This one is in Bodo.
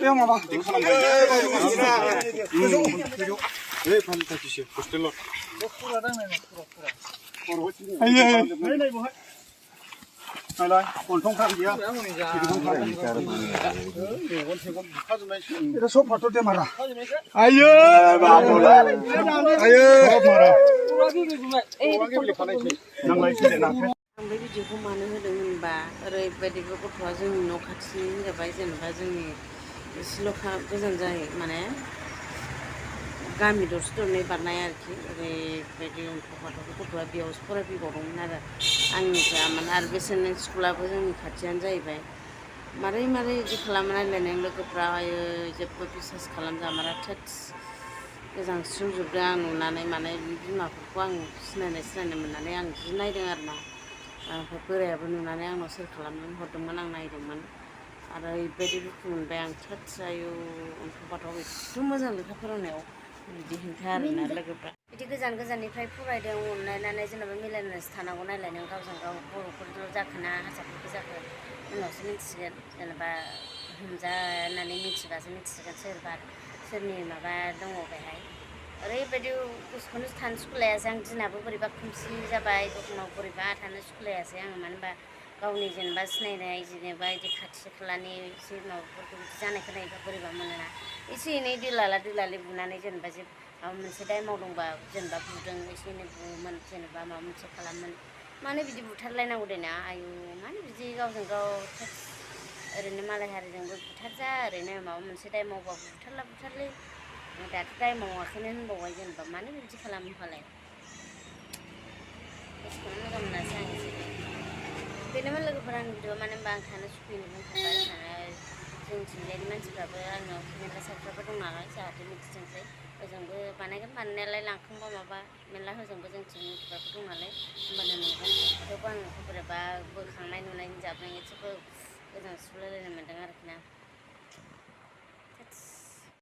야 마봐. 왜 반짝이시? 호스텔로. 아예. lại còn không khác gì á এটা সব ফটো দিয়ে মারা আইয়ে বাবু আইয়ে সব মারা নাংলাইছে না ओमफ्राय भिडिअखौ मानो होदों होनबा ओरैबायदि गथ'आ जोंनि न' खाथिनि जाबाय जेनेबा जोंनि एसेल' गोजान जायो माने गामि दरसे दरनै बारनाय आरोखि ओरैबायदि अनथाव-बाथाव गथ'आ बेयावसो फरायफैबावदोंमोन आरो आंनिफ्राय माने आरो बिसोरनि स्कुलाबो जोंनि खाथियानो जाहैबाय मारै बिदि खालामना नायलायनाय लोगोफ्रा आयो जेबो बिसास खालामजामारा थोदस गोजांस्रिउजोबदों आं नुनानै माने बिमाफोरखौ आं सिनायनाय मोननानै आं जि नायदों आरोना ओमफ्राय बोरायाबो नुनानै आंनाव सेयार खालामनानै हरदोंमोन आं नायदोंमोन आरो ओरैबायदि दुखु मोनबाय आं थोदस आयु अनथाव-बाथाव एथ' मोजां लेखा फोरोंनायाव बिदि हेंथा आरोना लोगोफ्रा बिदि गोजाननिफ्राय फरायदों अनलायनानै जेनेबा मिलायनानैसो थानांगौ नायलाय नों गावजों गाव बर'फोरल' जाखोना हारसाफोरबो जाखो उनावसो मिथिसिगोन जेनेबा हमजानानै मिथिबासो मिथिसिगोन सोरनि माबा दङ बेहाय ओरैबायदि गोसोखौनो थानो सुखुलायासै आं दिनाबो बोरैबा खोमसि जाबाय दखानाव बोरैबा थानो सुखुलायासै आङो मानो होनबा गावनि जेनेबा सिनायनाय जेनेबा बिदि खाथि खालानि एसे माबाफोरखौ बिदि जानाय खोनायोबा बोरैबा मोनोना एसे एनै दैलाला बुनानै जेनेबा जे माबा मोनसे दाय मावदोंबा जेनेबा बुदों एसे एनै बुयोमोन जेनेबा माबा मोनसे खालामोन मानो बिदि बुथारलायनांगौ देना आयु मानो बिदि गावजों गाव ओरैनो मालाय हारिजोंबो बुथारजा ओरैनो माबा मोनसे दाय मावबाबो बुथारलि दाथ' दाय मावाखैनो होनबावबाय जेनेबा मानो बिदि खालामो होनबालाय गोसोखौनो मोजां मोनासै आं एसेबो बेनोमोन लोगोफोर आंनि भिडिअ मानो होनबा आं थानो सुखुयैनो बुंखाबाय जोंथिंजायनि मानसिफ्राबो आंनाव मेरला साइडफ्राबो दं नालाय जाहाथे मिथिथोंसै ओजोंबो बानायगोन बानायनायालाय लांखांबा माबा मेरला होजोंबो जोंथिं मिथिग्राफोर दं नालाय होमबानो नुगोन थेवबो आं बोरैबा बोखांनाय नुनायनि जाबनाय एसेबो गोजांस्रिउलायलायनाय मोन्दों आरोखि ना